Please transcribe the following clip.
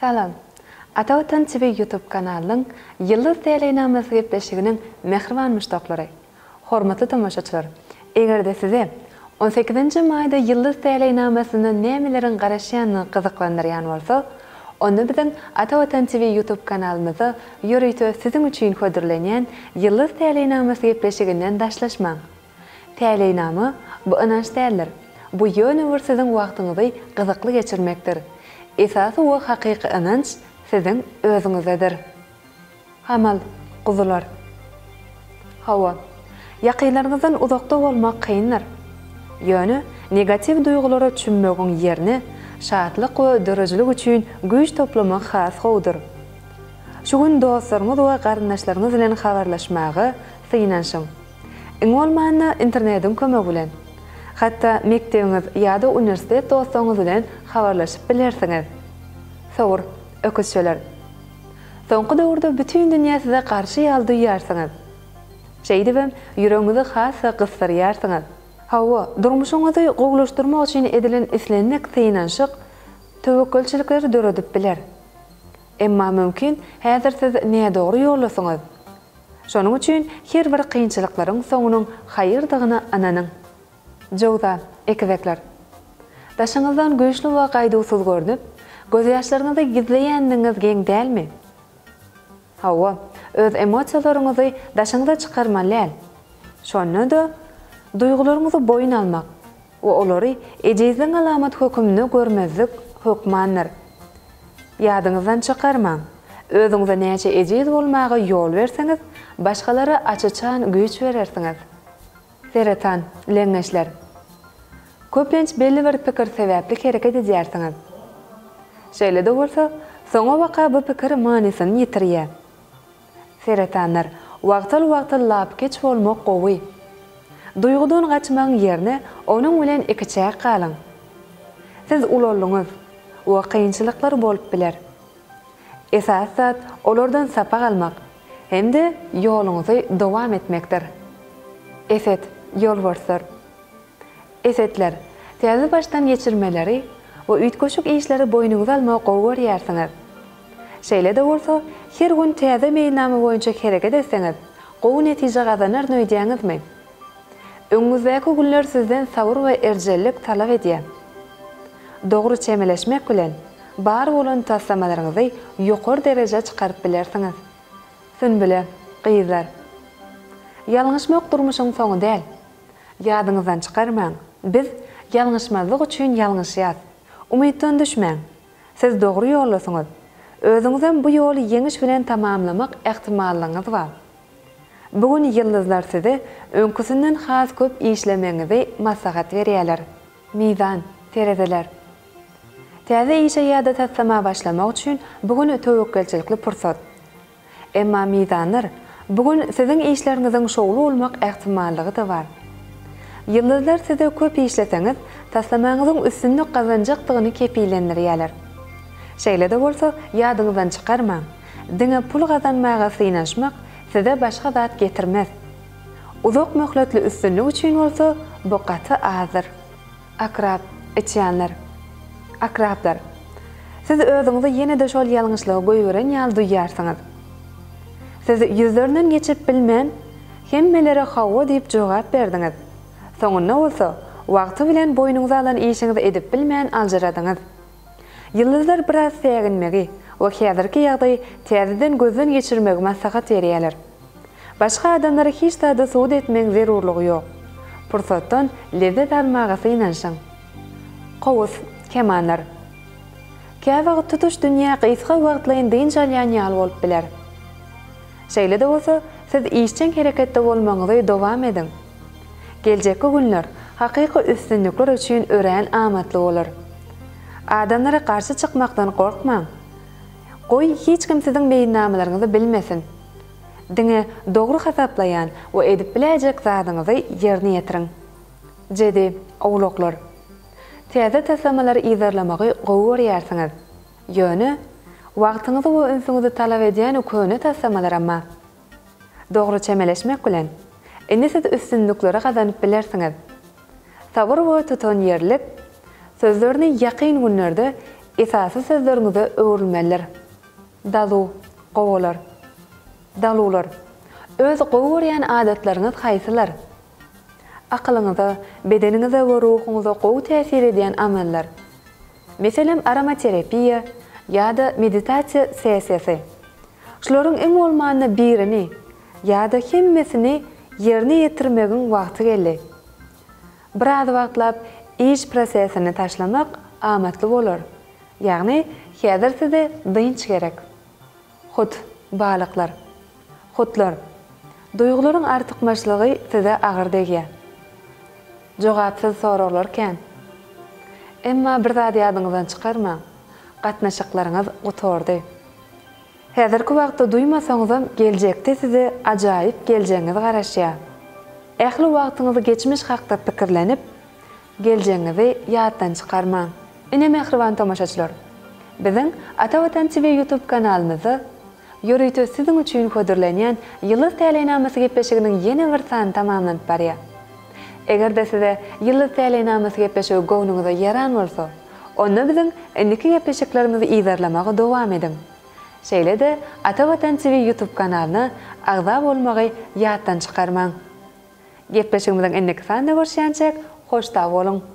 Salam! Ata Watan TV YouTube kanalynyň Ýyldyz täleýnamasy gepleşiginiň mähriban muşdaklary! Hormatly tomaşaçylar! Eger-de size on sekizinji maýda Ýyldyz täleýnamasynda nämeleriň garaşýandygy gyzyklandyrýan bolsa, onda biziň Ata Watan TV YouTube kanalymyzda ýörite siziň üçin hödürlenýän Ýyldyz täleýnamasy gepleşiginden daşlaşmaň! Täleýnama, bu ynanç däldir. Bu ýöne bir siziň wagtyňyzy gyzykly geçirmekdir. Esasy we hakyky ynanç siziň özüňizdedir. Hamal, guzular. Hawa, ýakynlaryňyzdan uzakda bolmak kyndyr. Ýöne negatiw duýgulara çümmegiň ýerine şatlyk we döredijilik üçin güýç toplamak has gowudyr. Şu gün dostlaryňyz we garyndaşlaryňyz bilen habarlaşmaga synanyşyň. Iň bolmanda internetiň kömegi bilen. Hatda mekdebiňiz ýa-da uniwersitet dostlaryňyz bilen habarlaşyp bilersiňiz. Sowur, öküzçeler. Soňky döwürde bütin dünýä size garşy ýaly duýýarsyňyz. Şeýdibem, ýüregiňizi has-da gysdyrýarsyňyz. Hawa, durmuşyňyzy gowulaşdyrmak üçin edilen islendik synanyşyk töwekgelçilikleri döredip biler. Emma mümkin, häzir siz nädogry ýoldasyňyz. Şonuň üçin her bir kynçylyklaryň soňunyň haýyrdygyna ynanyň. Jöwza, ekizekler. Daşyňyzdan güýçli we gaýduwsyz görnüp, gözýaşlaryňyzy gizleýändigiňiz geň dälmi? Hawa, öz emosiýalaryňyzy daşyňyza çykarmaly däl. Şonda-da, duýgularyňyzy boýun almak we olary ejizligiň alamaty höküminde görmezlik hökmandyr. Ýadyňyzdan çykarmaň, özüňize näçe ejiz bolmaga ýol berseňiz, başgalara aç-açan güýç berersiňiz. Seretan, leňňeçler. Köplenç belli bir pikir sebäpli hereket edýärsiňiz. Şeýle-de bolsa, soňabaka bu pikir manysyny ýitirýär. Seretanlar, wagtal-wagtal lapykeç bolmak gowy. Duýgudan gaçmagyň ýerine onuň bilen ikiçäk galyň. Siz ulaldyňyz we kynçylyklar bolup biler. Esasy zat olardan sapak almak hem-de ýoluňyzy dowam etmekdir. Eset, ýolbarslar. Esetler, täze başdan geçirmeleri we üýtgeşik işleri boýnuňyza almagy gowy görýärsiňiz. Şeýle-de bolsa, her gün täze meýilnama boýunça hereket etseňiz, gowy netije gazanaryn öýdýäňizmi? Öňüňizdäki günler sizden sabyr we erjellik talap edýär. Dogry çemeleşmek bilen, bar bolan taslamalaryňyzy ýokary derejä çykaryp bilersiňiz. Sünbüle, gyzlar. Ýalňyşmak durmuşyň soňy däl. Ýadyňyzdan çykarmaň, biz ýalňyşmazlyk üçin ýalňyşýas. Umytdan düşmäň. Siz dogry ýoldasyňyz. Özüňizem bu ýoly ýeňiş bilen tamamlamak ähtimallygyňyz bar. Bu gün ýyldyzlar size öňküsinden has köp işlemegiňizi maslahat berýärler. Mizan, tereziler. Täze işe ýa-da taslama başlamak üçin bu gün töwekgelçilikli pursat. Emma mizanlar, bu gün siziň işleriňiziň şowly bolmak ähtimallygy-da bar. Ýyldyzlar size köp işleseňiz, taslamaňyzyň üstünlik gazanjakdygyny kepillendirýärler. Şeýle-de bolsa, ýadyňyzdan çykarmaň, diňe pul gazanmaga synanyşmak size başga zat getirmez. Uzak möhletli üstünlik üçin bolsa bu gaty azdyr. Akrap, içýanlar. Akraplar. Siz özüňizi ýene-de şol ýalňyşlygy goýberen ýaly duýýarsyňyz. Siz ýüzlerinden geçip bilmän, hemmelere hawa diýip jogap berdiňiz. Soňunda bolsa, wagty bilen boýnuňyza alan işiňizi edip bilmän aljyradyňyz. Ýyldyzlar biraz säginmegi we häzirki ýagdaýy täzeden gözden geçirmegi maslahat berýärler. Başga adamlara hiç zady subut etmegiň zerurlygy ýok. Pursatdan lezzet almaga synanyşyň. Kowus, kemanlar. Käwagt tutuş dünýä gysga wagtlaýyn dynç alýan ýaly bolup biler. Şeýle-de bolsa, siz işjeň hereketde bolmagyňyzy dowam ediň. Geljekki günler hakyky üstünlikler üçin örän amatly bolar. Adamlara garşy çykmakdan gorkmaň. Goý, hiç kim siziň meýilnamalaryňyzy bilmesin. Diňe dogry hasaplaýan we edip biläýjek zadyňyzy ýerine ýetiriň. Jedi, owlaklar. Täze taslamalary yzarlamagy gowy görýärsiňiz. Ýöne, wagtyňyzy we ünsüňizi talap edýän köne taslamalaram bar. Dogry çemeleşmek bilen, indi siz üstünlikleri gazanyp bilersiňiz. Sabyr we tutanýerlik sözlerini ýakyn günlerde. esasy sözleriňize öwrülmelidir. Daluw, gowalar. Daluwlar. Öz gowy görýän adatlaryňyz haýsylar? Akylyňyza, bedeniňize we ruhuňyza gowy täsir edýän amallar. Meselem, aromaterapiýa ýa-da meditasiýa sessiýasy. Şularyň iň bolmanda birini ýa-da hemmesini ýerine ýetirmegiň wagty geldi. Biraz wagtlap iş prosesini taşlamak amatly bolar. Ýagny, häzir size dynç gerek. Hut, balyklar. Hutlar. Duýgularyň artykmaçlygy size agyr degýär. Jogapsyz soraglar kän. Emma bir zady ýadyňyzdan çykarmaň, gatnaşyklaryňyz gutardy. Häzirki wagtda duýmasaňyzam geljekde size ajaýyp geljegiňiz garaşýar. Ähli wagtyňyzy geçmiş hakda pikirlenip, geljegiňizi ýatdan çykarmaň. Ine mähriban tomaşaçylar, biziň Ata Watan TV YouTube kanalymyzda ýörite siziň üçin hödürlenýän Ýyldyz täleýnamasy gepleşiginiň ýene bir sany tamamlanyp barýar. Eger-de size Ýyldyz täleýnamasy gepleşigi göwnüňize ýaran bolsa, onda biziň indiki gepleşiklerimizi yzarlamagy dowam ediň. Şeýle-de Ata Watan TV YouTube kanalyna agza bolmagy ýatdan çykarmaň. Gepleşigimiziň indiki sanynda görüşýänçäk, hoş sag boluň!